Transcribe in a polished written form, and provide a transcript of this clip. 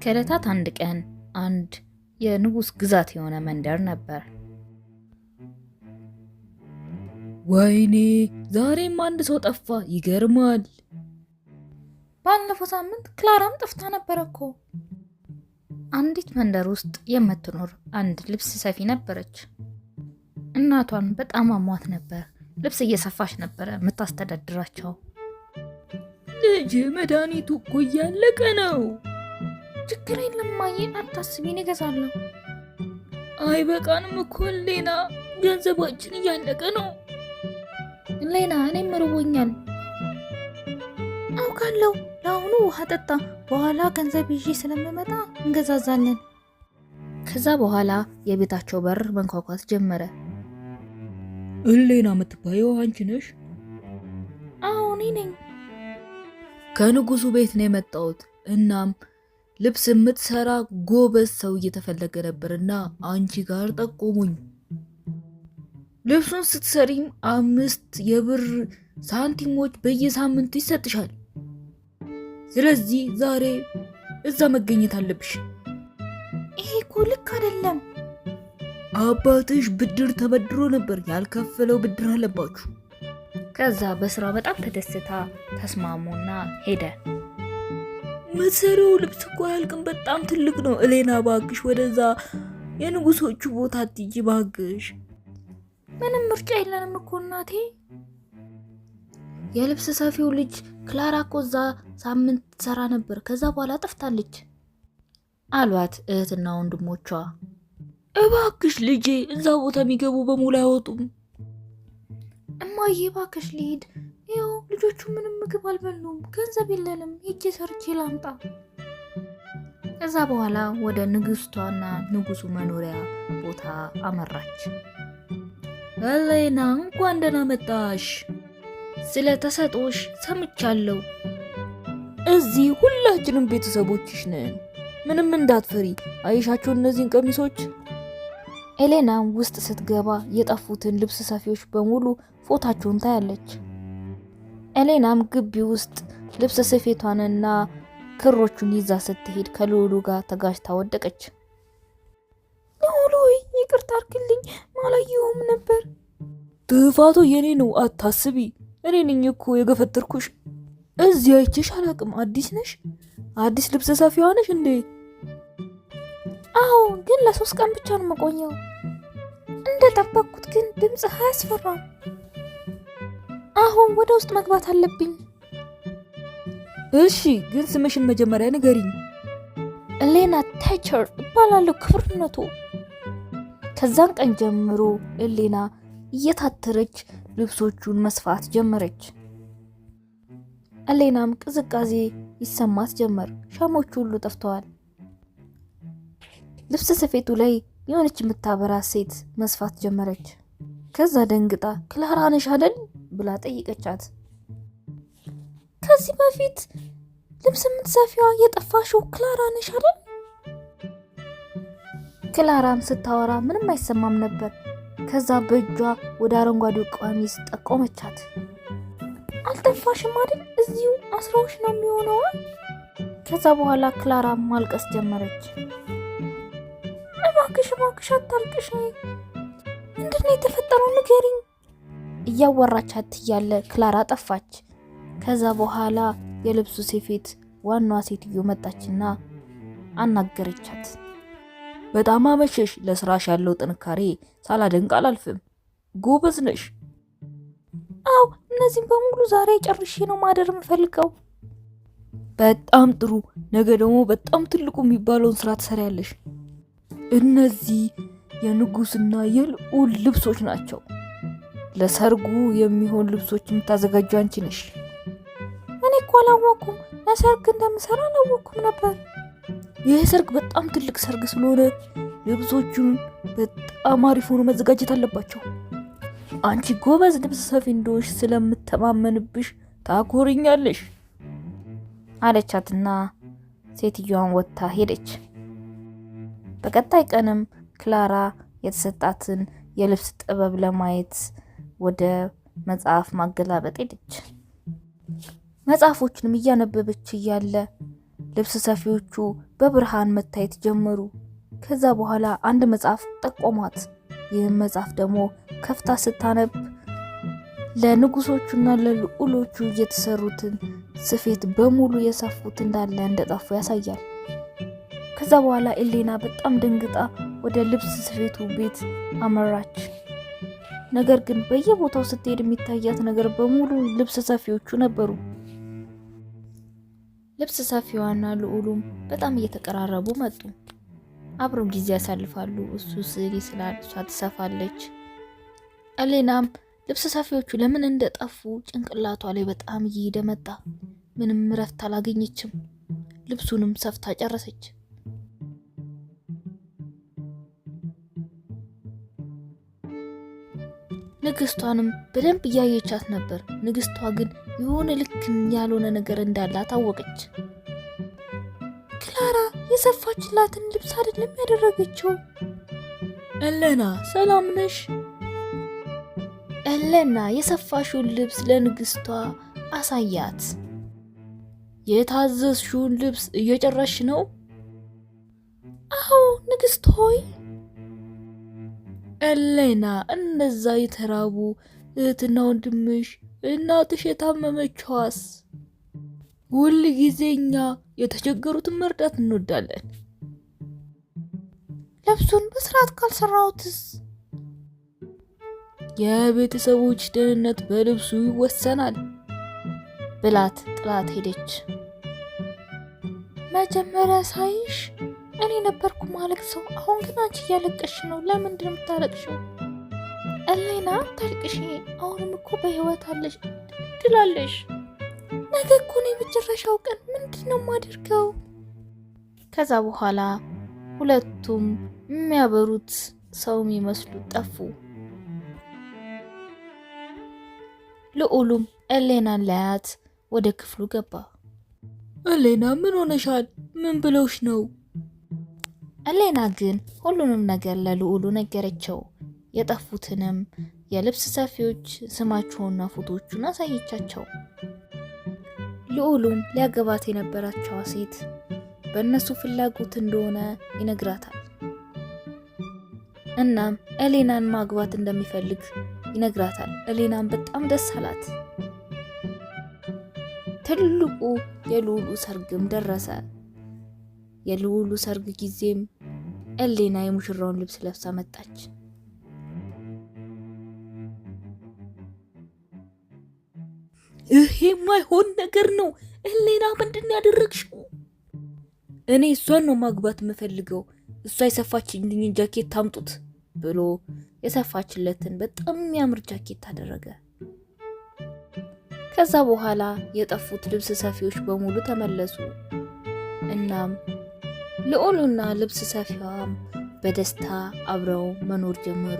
ከዕለታት አንድ ቀን አንድ የንጉሥ ግዛት የሆነ መንደር ነበር። ወይኔ ዛሬም አንድ ሰው ጠፋ። ይገርማል። ባለፈው ሳምንት ክላራም ጠፍታ ነበር እኮ። አንዲት መንደር ውስጥ የምትኖር አንድ ልብስ ሰፊ ነበረች። እናቷን በጣም አሟት ነበር። ልብስ እየሰፋች ነበረ የምታስተዳድራቸው። ልጅ መድኃኒቱ እኮ እያለቀ ነው። ችግር የለም እማዬ፣ አታስቢ፣ እኔ እገዛለሁ። አይበቃንም እኮ ሌና፣ ገንዘባችን እያለቀ ነው። ሌና፣ እኔም ርቦኛል። አውቃለሁ። ለአሁኑ ውሃ ጠጣ፣ በኋላ ገንዘብ ይዤ ስለምመጣ እንገዛዛለን። ከዛ በኋላ የቤታቸው በር መንኳኳት ጀመረ። እሌና የምትባየው አንቺ ነሽ? አዎ እኔ ነኝ። ከንጉሱ ቤት ነው የመጣሁት። እናም ልብስ የምትሰራ ጎበዝ ሰው እየተፈለገ ነበርና አንቺ ጋር ጠቆሙኝ። ልብሱን ስትሰሪም 5 የብር ሳንቲሞች በየሳምንቱ ይሰጥሻል። ስለዚህ ዛሬ እዛ መገኘት አለብሽ። ይሄ እኮ ልክ አይደለም። አባትሽ ብድር ተበድሮ ነበር፣ ያልከፈለው ብድር አለባችሁ። ከዛ በስራው በጣም ተደስታ ተስማሙና ሄደ። ምትሰሪው ልብስ እኮ አያልቅም፣ በጣም ትልቅ ነው። እሌና ባክሽ ወደዛ የንጉሶቹ ቦታ አትሂጂ ባክሽ። ምንም ምርጫ የለንም እኮ እናቴ። የልብስ ሰፊው ልጅ ክላራ እኮ እዛ ሳምንት ትሰራ ነበር፣ ከዛ በኋላ ጠፍታለች አሏት እህትና ወንድሞቿ። እባክሽ ልጄ፣ እዛ ቦታ የሚገቡ በሙሉ አይወጡም። እማዬ እባክሽ ልሂድ፣ ይኸው ልጆቹ ምንም ምግብ አልበሉም፣ ገንዘብ የለንም፣ ሄጄ ሰርቼ ላምጣ። ከዛ በኋላ ወደ ንግስቷና ንጉሱ መኖሪያ ቦታ አመራች። እሌና እንኳን ደህና መጣሽ። ስለ ተሰጦሽ ሰምቻለሁ። እዚህ ሁላችንም ቤተሰቦችሽ ነን። ምንም እንዳትፈሪ። አይሻቸው እነዚህን ቀሚሶች። ኤሌና ውስጥ ስትገባ የጠፉትን ልብስ ሰፊዎች በሙሉ ፎታቸውን ታያለች። ኤሌናም ግቢ ውስጥ ልብስ ስፌቷንና ክሮቹን ይዛ ስትሄድ ከልዑሉ ጋር ተጋጭታ ወደቀች። ልዑሉ ይቅርታ አድርግልኝ፣ አላየሁም ነበር። ጥፋቱ የኔ ነው፣ አታስቢ። እኔ ነኝ እኮ የገፈተርኩሽ። እዚህ አይቼሽ አላቅም። አዲስ ነሽ? አዲስ ልብስ ሰፊዋ ነሽ እንዴ? አዎ፣ ግን ለ3 ቀን ብቻ ነው የምቆየው። እንደ ጠበቅኩት ግን ድምፅህ አያስፈራም። አሁን ወደ ውስጥ መግባት አለብኝ። እሺ፣ ግን ስምሽን መጀመሪያ ንገሪኝ። ኤሌና ታቸር እባላለሁ ክብርነቱ። ከዛን ቀን ጀምሮ ኤሌና እየታተረች ልብሶቹን መስፋት ጀመረች። ኤሌናም ቅዝቃዜ ይሰማት ጀመር። ሻሞቹ ሁሉ ጠፍተዋል። ልብስ ስፌቱ ላይ የሆነች የምታበራ ሴት መስፋት ጀመረች። ከዛ ደንግጣ ክላራ ነሽ አይደል ብላ ጠይቀቻት። ከዚህ በፊት ልብስ የምትሰፊዋ የጠፋሽው ክላራ ነሽ አይደል? ክላራም ስታወራ ምንም አይሰማም ነበር። ከዛ በእጇ ወደ አረንጓዴው ቀሚስ ጠቆመቻት። አልጠፋሽም አይደል? እዚሁ አስራዎች ነው የሚሆነው። ከዛ በኋላ ክላራ ማልቀስ ጀመረች። እባክሽ እባክሽ አታልቅሽ፣ ምንድን ነው የተፈጠረው ንገሪኝ። እያወራቻት እያለ ክላራ ጠፋች። ከዛ በኋላ የልብሱ ስፌት ዋናዋ ሴትዮ መጣችና አናገረቻት። በጣም አመሸሽ። ለስራሽ ያለው ጥንካሬ ሳላደንቅ አላልፍም። ጎበዝ ነሽ። አው እነዚህም በሙሉ ዛሬ ጨርሼ ነው ማደር የምፈልገው። በጣም ጥሩ። ነገ ደግሞ በጣም ትልቁ የሚባለውን ስራ ትሰሪያለሽ። እነዚህ የንጉስና የልዑል ልብሶች ናቸው። ለሰርጉ የሚሆን ልብሶች የምታዘጋጁ አንቺ ነሽ። እኔ እኮ አላወኩም፣ ለሰርግ እንደምሰራ አላወኩም ነበር። ይህ ሰርግ በጣም ትልቅ ሰርግ ስለሆነ ልብሶቹን በጣም አሪፍ ሆኖ መዘጋጀት አለባቸው። አንቺ ጎበዝ ልብስ ሰፊ እንደሆንሽ ስለምተማመንብሽ ታኮሪኛለሽ አለቻትና ሴትዮዋን ወጥታ ሄደች። በቀጣይ ቀንም ክላራ የተሰጣትን የልብስ ጥበብ ለማየት ወደ መጽሐፍ ማገላበጥ ሄደች። መጽሐፎችንም እያነበበች እያለ ልብስ ሰፊዎቹ በብርሃን መታየት ጀመሩ። ከዛ በኋላ አንድ መጽሐፍ ጠቆሟት። ይህም መጽሐፍ ደግሞ ከፍታ ስታነብ ለንጉሶቹና ለልዑሎቹ የተሰሩትን ስፌት በሙሉ የሰፉት እንዳለ እንደጠፉ ያሳያል። ከዛ በኋላ ኤሌና በጣም ደንግጣ ወደ ልብስ ስፌቱ ቤት አመራች። ነገር ግን በየቦታው ስትሄድ የሚታያት ነገር በሙሉ ልብስ ሰፊዎቹ ነበሩ። ልብስ ሰፊዋና ልዑሉም በጣም እየተቀራረቡ መጡ። አብረው ጊዜ ያሳልፋሉ። እሱ ስዕል ይስላል፣ እሷ ትሰፋለች። ኤሌናም ልብስ ሰፊዎቹ ለምን እንደጠፉ ጭንቅላቷ ላይ በጣም እየሄደ መጣ። ምንም እረፍት አላገኘችም። ልብሱንም ሰፍታ ጨረሰች። ንግስቷንም በደንብ እያየቻት ነበር። ንግስቷ ግን የሆነ ልክ ያልሆነ ነገር እንዳላት አወቀች። ክላራ የሰፋችላትን ልብስ አይደለም ያደረገችው። ኤሌና ሰላም ነሽ? ኤሌና የሰፋሽውን ልብስ ለንግስቷ አሳያት። የታዘዝሽውን ልብስ እየጨረስሽ ነው? አዎ ንግስት ሆይ። ኤሌና እነዛ የተራቡ እህትና ወንድምሽ፣ እናትሽ የታመመችዋስ? ሁል ጊዜ እኛ የተቸገሩትን መርዳት እንወዳለን። ልብሱን በስርዓት ካልሰራሁትስ? የቤተሰቦች ደህንነት በልብሱ ይወሰናል ብላት ጥላት ሄደች። መጀመሪያ ሳይሽ እኔ ነበርኩ ማለቅሰው። አሁን ግን አንቺ እያለቀሽ ነው። ለምንድን ነው የምታለቅሽው? ኤሌና አታልቅሽ። አሁንም እኮ በህይወት አለሽ፣ እድላለሽ። ነገ እኮ ነው የመጨረሻው ቀን። ምንድን ነው የማደርገው? ከዛ በኋላ ሁለቱም የሚያበሩት ሰው የሚመስሉት ጠፉ። ልዑሉም ኤሌናን ላያት ወደ ክፍሉ ገባ። ኤሌና ምን ሆነሻል? ምን ብለውሽ ነው? ኤሌና ግን ሁሉንም ነገር ለልዑሉ ነገረቸው። የጠፉትንም የልብስ ሰፊዎች ስማቸውና ፎቶዎቹን አሳየቻቸው። ልዑሉም ሊያገባት የነበራቸው ሴት በእነሱ ፍላጎት እንደሆነ ይነግራታል። እናም ኤሌናን ማግባት እንደሚፈልግ ይነግራታል። ኤሌናን በጣም ደስ አላት። ትልቁ የልዑሉ ሰርግም ደረሰ። የልዑሉ ሰርግ ጊዜም ኤሌና የሙሽራውን ልብስ ለብሳ መጣች። ይሄ የማይሆን ነገር ነው። ኤሌና ምንድን ነው ያደረግሽው? እኔ እሷን ነው ማግባት የምፈልገው። እሷ የሰፋችልኝን ጃኬት ታምጡት ብሎ የሰፋችለትን በጣም የሚያምር ጃኬት አደረገ። ከዛ በኋላ የጠፉት ልብስ ሰፊዎች በሙሉ ተመለሱ። እናም ልዑሉና ልብስ ሰፊዋም በደስታ አብረው መኖር ጀመሩ።